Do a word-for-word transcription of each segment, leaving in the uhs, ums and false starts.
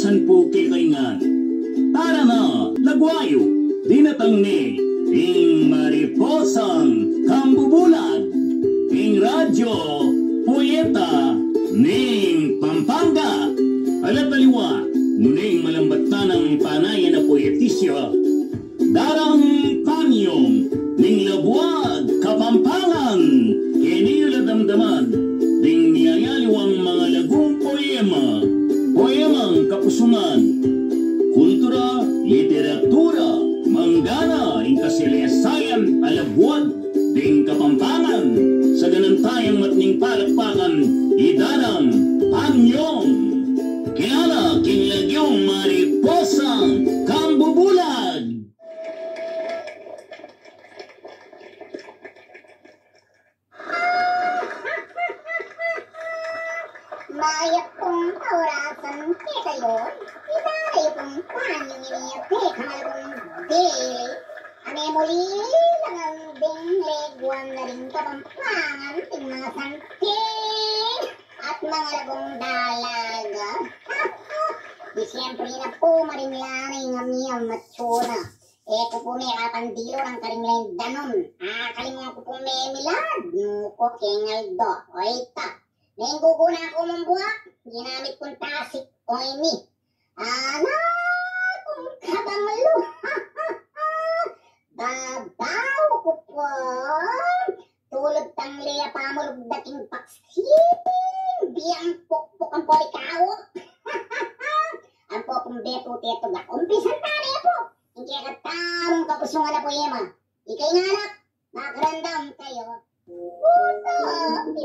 San puke kaingan. Tara na, lagwayu, dinatang ne ing Mariposang Kambubulag, ing radyo poeta ning Pampanga. Ala't aliwa, nune ing malambat tanang panayan a poetisya, darang panyong ning labuad Kapampangan. Keni yu la damdaman ding miyayaliwang mangalagung poema, poemang kapusungan, kultura, literatura, manggana ing kasaleysayan a labuad ding Kapampangan. Sa ganan tayang matning palakpakan i darang panyong kilala king lagyung Mariposang Kambubulag. Mayap pung kaurasan kekayu. Idare pung panyong ini a pekamalugung dili. Ane muli, langang ding leguan na ring Kapampangan, ding mga santing at mangalagung dalaga. Di siyempre na pu marimla na ing ami a matsura. E ku pu merapan dilu rang karing leng danum. Akalingu ku pung memilad, nuku keng aldo. Oy ta. Neng gugu na ku mumbuak, ginamit kung tasik o ini. Ala kung kabanglu. Babaw ku pu. Tulud tang le a pamulug dating paksin, biang pukpuk ang polikawak. Ampo pung betu tetu ga. Umpisan tane pu. Ing kekatamung kapusungan a poema. Ikay nga anak, makarandam kayu. Puta,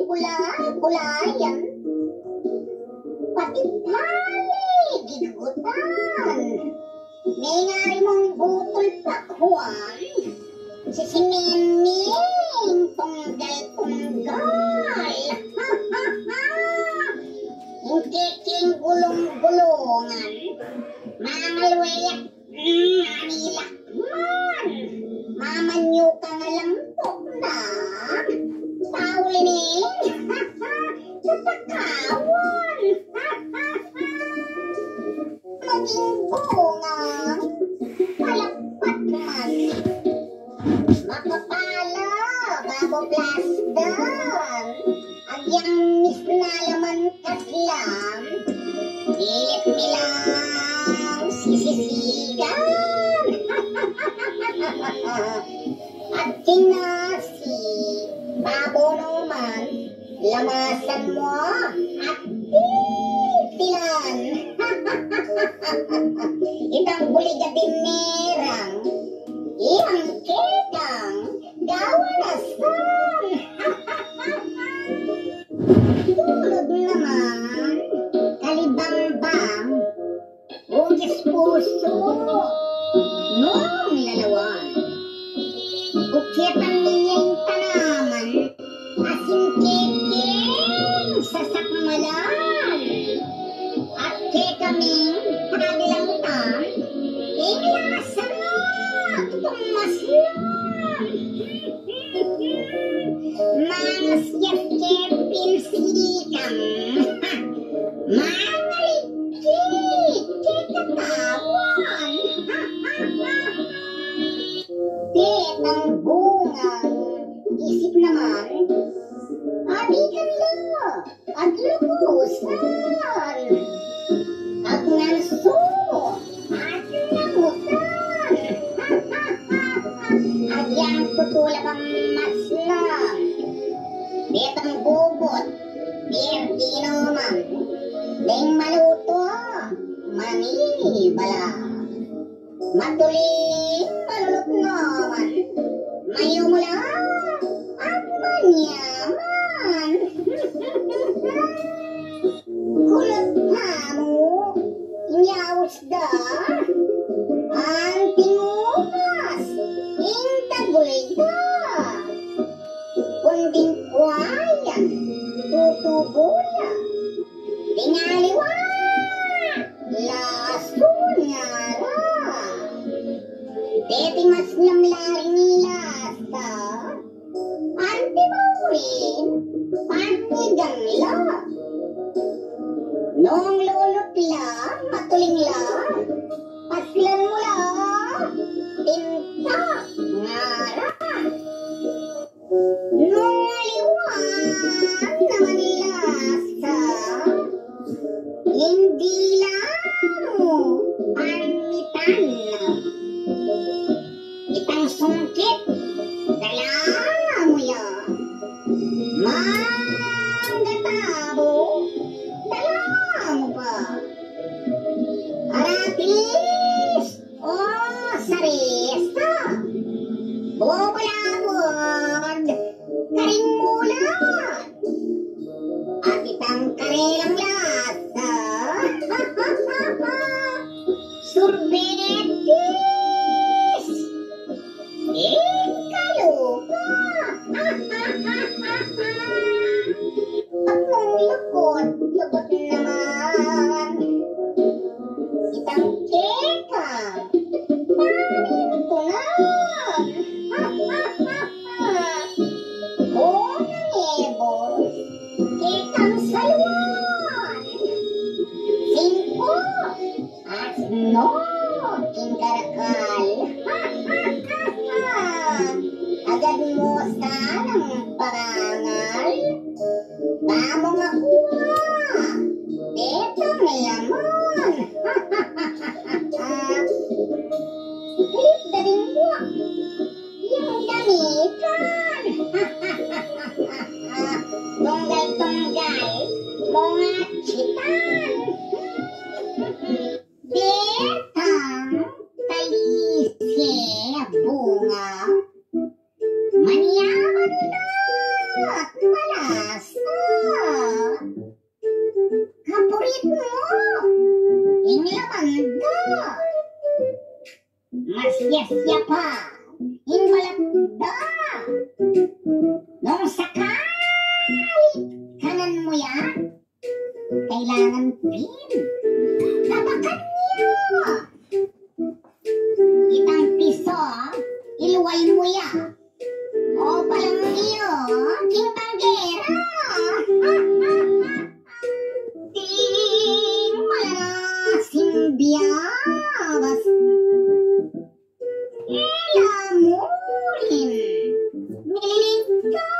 ibulay, bulayan. Pati tali, gigutan. Mengari mung butul pakuan. Sisimening tunggal-tunggal. Ing keking gulung-gulungan. Mangalweyak, mm, anilak man. Mamanyukang alampok na. Paulinin. Tatakawan. Maging bunga. Palakpak man. Makapala, babo plasdan. Agyang misnalaman kaslam. Pilit mi lang sisisigan. At kinasi, babo naman. Lamasan mu at titilan. Itang bulig a dinerang, iyang ketang gawa na san. Tulud naman, kalibangbang, bungkis pusu nung lalawan. Ukyatan niya ing tanaman, asin keking sasakmalan. At kekaming pagilangtan, ing lasa na tumaslan. Mangas ya kepin sikam. Mangalikit kekatawan. Detang bungang isip naman, abikan la, aglukusan, agnansu, agnamutan. Agyang tutula pang maslam. Detang bubut, pirdi naman, deng malutu, manibala. Matuling malulut naman, mayumula at manyaman. Kulut pamu, inyaus da, anting umas, ing tagulay da. Kunding kuayan, tutubu la. Ding aliwa, lasun ngara. Deti mas namlaring lasa, anti maurin, pantigang la. Nung lulut la, matuling la, paslan mu la, pinta, ngara. Nung aliwa naman lasa, ing dila mu, parmitan na. Itang sungkit, dala mu ya. Manggatabu, dala mu pa. Aratis, o sarista, bubalabud, karing mula. At itang karelang lasa, surbetis, ikalupa. At nung lukot, lukot naman itang kekang panintunan. Unang ebos, kekang saluan. Singko, asno, king karakal. Agad mu sanang parangal. Ba mung makua, detang laman. Hilip da ding bua, yang damitan. Tunggal-tunggal, mung atsitan. Detang talise bunga, manyaman la't malasa. Kapurit mu, ing laman da. Mas yasya pa ing balat da. Nung sakali kanan mu ya, kailangan pin tapakan yu itang piso, iluwal mu ya. O palang yu king banggera. Ding malanas ing biabas, e la mu rin maliligtas.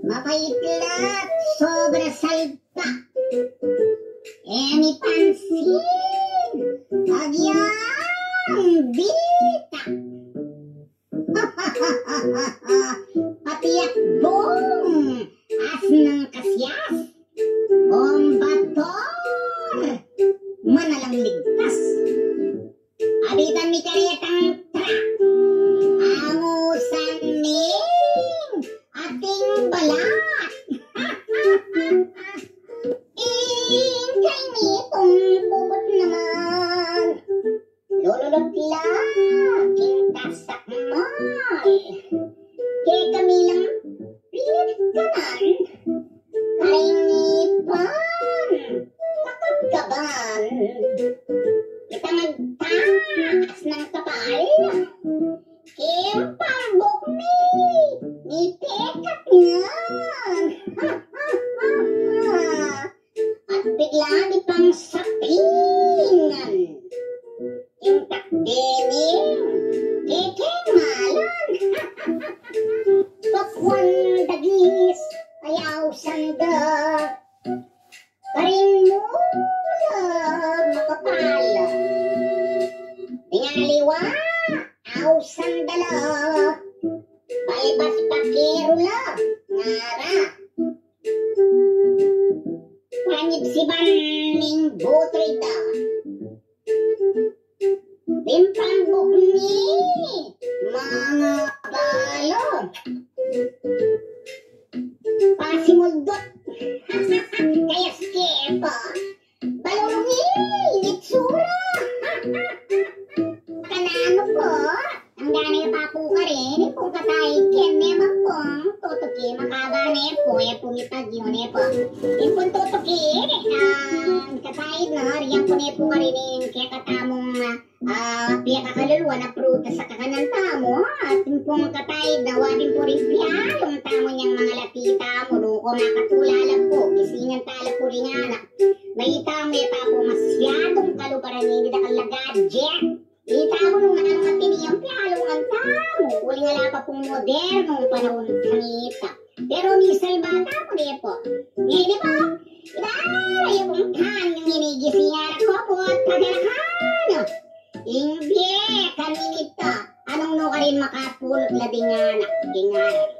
Mapait la't sobra salpa, e mi pansin, agyang dita. Pati at bung asnang kasyas, bombator, manalang ligtas. Abitan mi karetang truck, angusan ning ating balat. Ing kainitang bubut naman, lulunut la king tasakmal. Kekami lang pinagkanan, kainipan, kakabkaban. Itang agtaas nang kapal, king pambuk mi, mitekat ngan. At bigla di pang sapingan ing takde ning kekeng malan. Pakuan dagis, ayaw sanda, karing mula makapal. Ding aliwa, ausan da la, palbas pakeru la, ngara. Panyibsiban ning butul da. Bimpambuk ni mangabala. Pasimuldut. Kaya skepa. Balurung ing itsura. Kananu pu? Anggana ya pa pu karin, ing pung kataid ken, ne man pung tutuki, makaba ne pu, e pu mitagyu ne pu. Ing pung tutuki, ah, kataid na, riyan pu ne pu karin ing kekatamung, ah, piyakakaluluan a prutas a kakanan tamu, at ing pung kataid na, wa din pu ring pialung tamu nyang mangalati tamu, nu ku makatula la pu, gisingan ta la pu ring anak. Mayta mu, e pa pu masyadung kalugaran ini, dakal la gadget. Ita mu nung nanu, atin yang pialungan tamu. Uling ala pa pung modernung panaun kanita. Pero misalba tamu, de pu. Ngeni pu, ita, ya pung pan ning ini, gisinyara ko pu, at padalakan. Ing bie kaninita, anung nukarin makapulot la ding anak, ding anak.